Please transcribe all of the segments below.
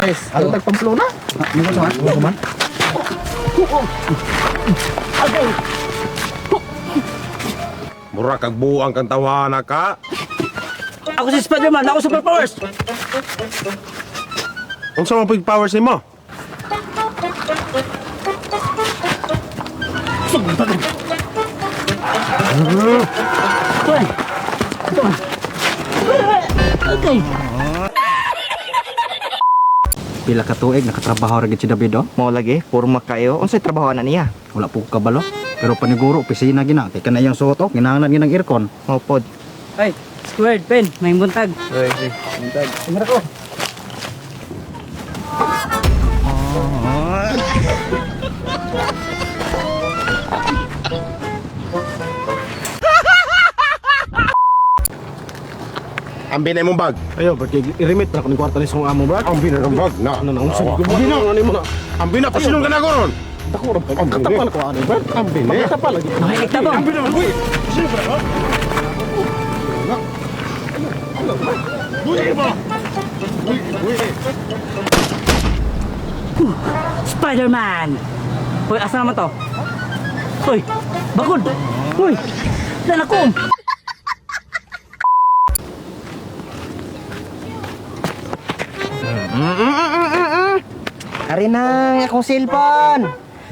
Yes. Ano tag Pamplona? Ano man? Mura kag buang kang tawana ka. Ako si Spider-Man, ako super powers. Unsa man pud powers nimo? Okay. Pila ka tuig nakatrabaho ra gid si David oh. Mao lagi, porma kayo. Unsay trabaho na niya? Wala po ko kabalo. Pero paniguro opisina gina kay kanay iyang suot oh, kinahanglan gid ng aircon. Mao pod. Ay, squared pen, may buntag. Ambi na imong bag. Ayo, porque i-remit na ko ni kwarta ni song amo, brad. Ambi na imong bag. Na. Ano na, unsa Awa. ko ba? Ano ano mo na? Ambi na pasilong ka na koron. Dako ra pa. Katapal ko ani, brad. Ambi na. Katapal lagi. Makinig tabang. Ambi na. Uy. Pasilong ka na. Uy ba? Uy, uy. Spider-Man! Hoy, asa naman to? Hoy, bakod! Hoy, lalakom! Ari na akong cellphone.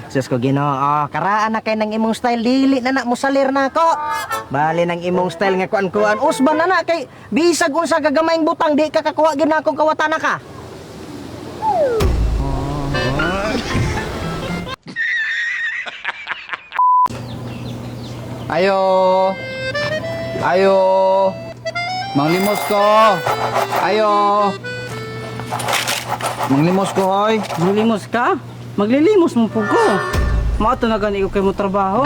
Sus ko Ginoo, karaan na kay nang imong style dili na na mosalir na ako. Bali nang imong style nga kuan-kuan usba na na kay bisag unsa gagamayng butang di ka kakuha gyud na akong kawatan na ka. Ayo. Ayo. Manglimos ko. Ayo. Manglimos ko, hoy. Maglimos ka? Maglilimos mo po ko. Maato na gani ko kay mo trabaho.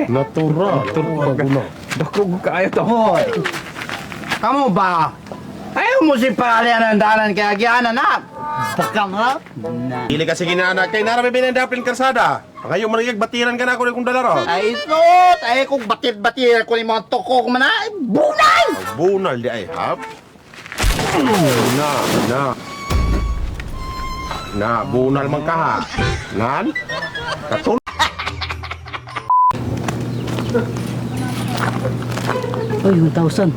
Natural. Natural. Dako ko kaayo to, hoy. Kamo ba? Ayaw mo si Palian ang dalan kaya giana na. Baka nga. Dili kasi ginaana kay nara may binandapin karsada. Ngayon man batiran ka na ako kung dala ron. Ay, sot! Ay, kung batit-batir ko ni mga toko ko man ay, bunay! Bunal di ay hap. Na, na. Na, bunal man ka ha. Nan? Katul. Uy, 1,000.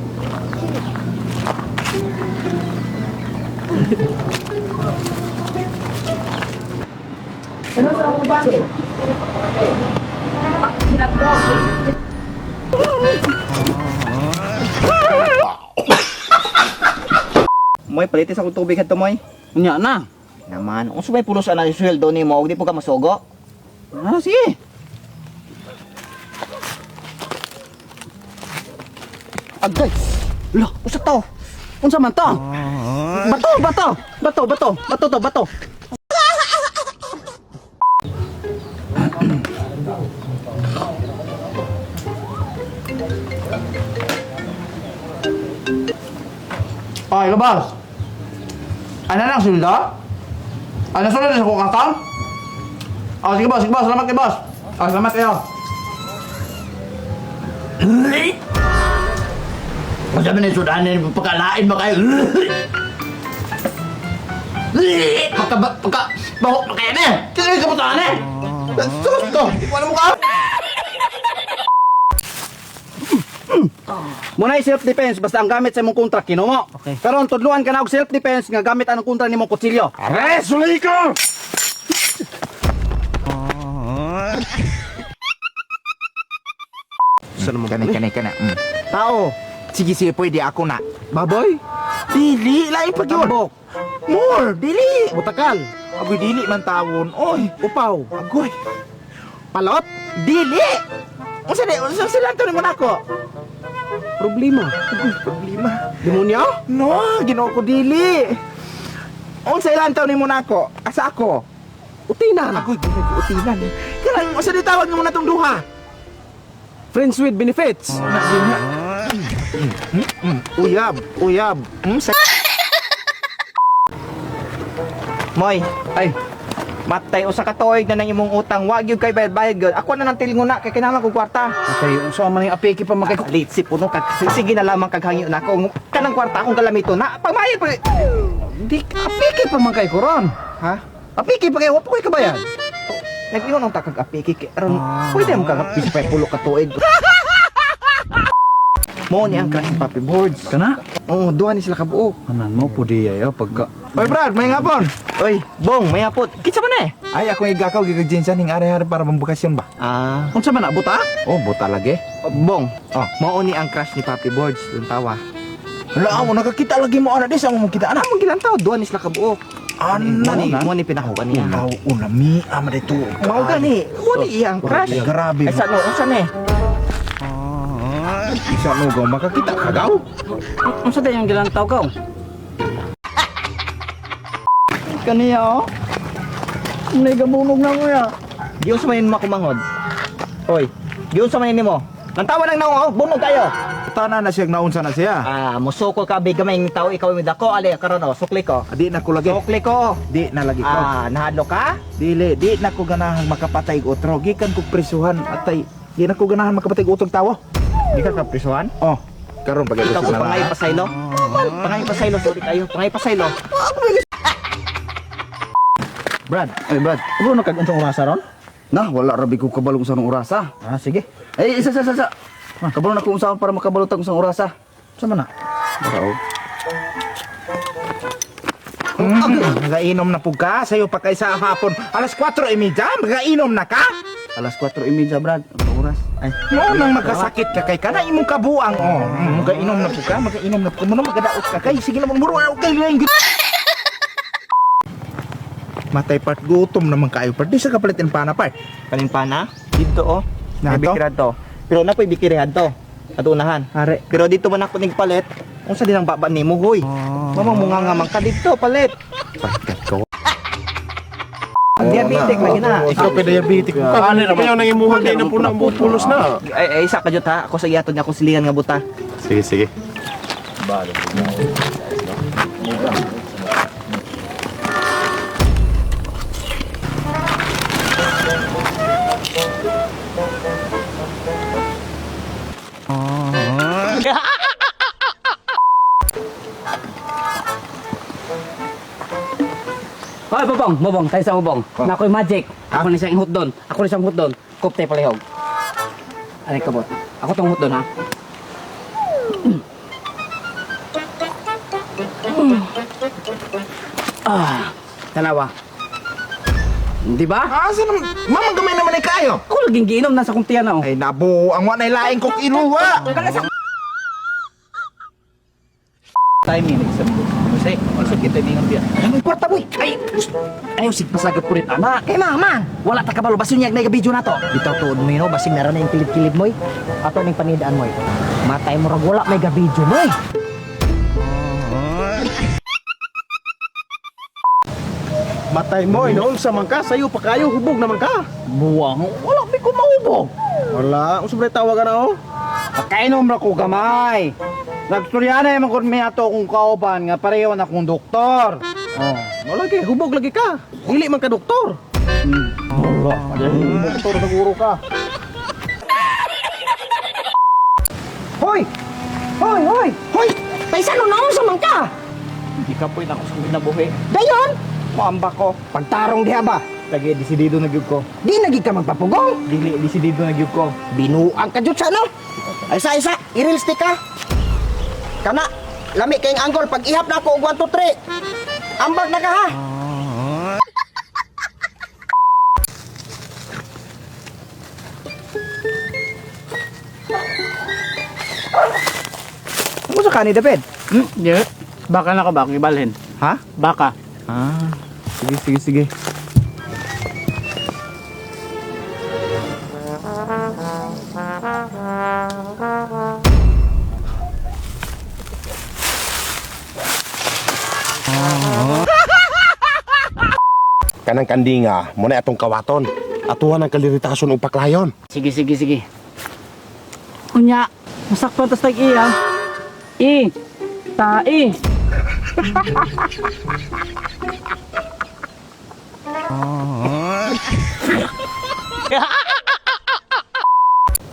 Moy, palitis akong tubig hadto moy. Unya na. Naman, unsa may pulos ana sweldo nimo og di po ka masugo? Ah, sige. Agay. Lah, Usa to? unsa man to? Bato, bato. Bato, bato. Bato to, bato. Ay, labas! Ano nang silda? Ano sunod sa kong account? Oh, sige boss, sige boss. Salamat kay boss. Oh, salamat kayo. Masabi na yung sudanin, pagkalain ba kayo? Pagka, pagka, baho pa kayo na eh! Kaya ka putaan eh! Sus ko! Hindi ko alam mukha! Muna self defense basta ang gamit sa imong kontra kinumo. Okay. Karon tudluan ka na og self defense nga gamit anong kontra nimong kutsilyo. Are, sulay ko! Kani kani kani. Tao, Sige sige, pwede ako na. baboy, Dili lain pa gyud. tambok, More, dili. butakal, Agoy dili man tawon. Oy, upaw, agoy. palot, Dili. Unsa di unsa sila to nimo nako? problema, Agoy, problema. demonyo, No, Ginoo ko dili. Unsa ilan taon nimo nako? Asa ako? utinan, Agoy, ginoo ko utinan. Kanang unsa di tawag nimo natong duha? friends with benefits. Uyab, uyab. Moy, Ay, Matay usa ka tuig na nang imong utang, wa gyud kay bayad-bayad gyud. Ako na nang tilinguna kay kinahanglan kog kwarta. Okay, unsa man ning apiki pa man kay Litsi puno kag sige na lamang kag hangyo nako. Kanang kwarta akong galamiton na. Pagmayad pa. Di apiki pa man kay koron. Ha? Apiki pa kay wa pa koy kabayad. Nag-ingon ang takag apiki kay aron pwede mo kag apiki pulo ka tuig. Mo ni ang crush ni Papi Boards. Kana? Oo, duha ni sila kabuok. Anan mo pudi ayo pagka Oy Brad, may ngapon. Oy, Bong, may hapot. Kinsa man eh? Ay, ako igakaw gigag jinsan ning ari-ari para pambukasyon ba? Ah, Unsa man na buta? Oh, buta lagi. Bong. Oh. Mao ni ang crush ni Papi Boards, tawa. Hala, mo nakakita lagi mo ana di sa mo kita ana. Among gilantaw, duha ni sila kabuok. Ana Mo ni, mo ni pinahukan niya. Ulaw, una mi ama dito. Mao gani, mo ni iyang crush. Grabe. Ay, sa no, unsa ni? Isa no gaw makakita ka gaw. Unsa day yung gilantaw ka? Kaniya oh. Nay gabunog na ko ya. Giun sa manin mo kumangod. Oy, giun sa manin nimo. Lantawa lang naong, oh, bunog kayo. Tana na siya naunsa na siya. Ah, musuko ka big gamay ng tao ikaw mi dako ali karon oh, sukli ko. Di na ko lagi. Sukli ko. Di na lagi ko. Ah, nahadlo ka? Dili, di na ko ganahan makapatay og otro. Gikan ko prisuhan atay. Di na ko ganahan makapatay og otrong tawo. Di ka kaprisuhan? Oh, karon pag Ikaw ko pangay pasaylo. Pangay pasaylo, sorry kayo. Pangay pasaylo. Brad, ay Brad. Bro, na kag unsang orasa ron? Nah, wala rabi ko kabalo kung sa anong orasa. Ah, sige. Eh, isa isa isa. isa. Kabalo na ko unsa para makabalo ta kung sa orasa. Sa man na? Oo. Magainom na pug ka sayo pa kay sa hapon. Alas 4:30, magainom na ka? Alas 4:30, Brad. Ang oras. Ay, No, nang magkasakit ka kay kana imong kabuang oh. Magainom na pug ka, magainom na pug ka. Muna magadaot ka kay sige na muro okay lang. Matay part gutom naman kayo part. Di sa kapalitin pana part. Panimpana dito oh. Na May to? bikirad to. Pero na po'y bikirad to. At unahan. Are. Pero dito man ako nagpalit. Unsa din ang baba nimo hoy? Mama mo nga nga man ka dito palit. ko. Ang diabetic lagi na. Ikaw kay diabetic ka. Kayo nang imuhag di na po na pulos na. Ay, ay isa ka jud ha. Ako sa iyaton niya akong silingan nga buta. Sige, sige. Hoy, Bobong, Bobong, tayo sa Bobong. Nakoy magic. Ako na siyang hotdon. Ako na siyang hotdon. Kopte palihog. Anay kabot. Ako tong hotdon ha. Ah, tanawa. Di ba? Ah, sino mamang gamay naman ay kayo. Ako laging giinom nasa kong tiyan na oh. Ay nabuang wa nay laing kog iluwa. Timing sa Kasi, wala kita dingon diya. Ang kwarta boy. Ay, ayaw sig pasagat po rin, ana. Kay mama. Wala ta kabalo basun niya na video na to. Bitaw tuod mo yun, oh. Basig na na yung kilid-kilid moy. Ato ning panidaan moy. Matay mo rag wala may gabidyo moy. Matay mo, inoon sa man ka, sayo pa kayo, hubog naman ka. Buwang, wala mi ko maubog. Wala, unsa ba tawagan na oh? Nakainom ra ko gamay. Nagstorya na man kun may ato akong kauban nga pareho na akong doktor. Oh, wala kay hubog lagi ka. Dili man ka doktor. Wala, doktor na guro ka. Hoy! Hoy, hoy! Hoy! Taysa no naon sa man ka? Gikapoy na ako sa kinabuhi. Dayon! Moamba ko. Pagtarong diha ba? Lagi desidido na gyud ko. Di na gid ka magpapugong. Dili desidido na gyud ko. Binuang ka jud sa no. Ay isa isa, i-real stick ka. Kana, lami kayong angle pag ihap na ako og 1 2 3. Ambag na ka ha. Unsa ka ni David? Di. Baka na ko ba akong ibalhin? Ha? Baka. Ah, sige sige sige. Kanang kandinga, mo na atong kawaton. Atuhan ang kaliritasyon og paklayon. Sige, sige, sige. Unya, masakpan tas tag iya. I. Ta i.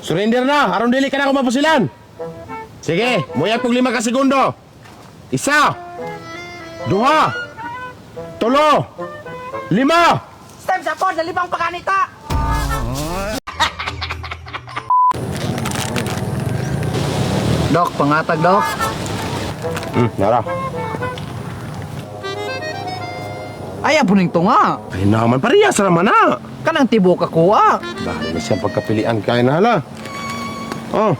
Surrender na, aron dili ka na ako mapusilan. Sige, muyag kog 5 ka segundo. 1, 2, 3, 5. Time sa pod, nalibang pakanita. Dok, pangatag dok. Nara. Ay, apuning tunga. Ay naman, parehas raman na. Kanang tibok ako ah. Dahil na siyang pagkapilian kaya na hala. Oh.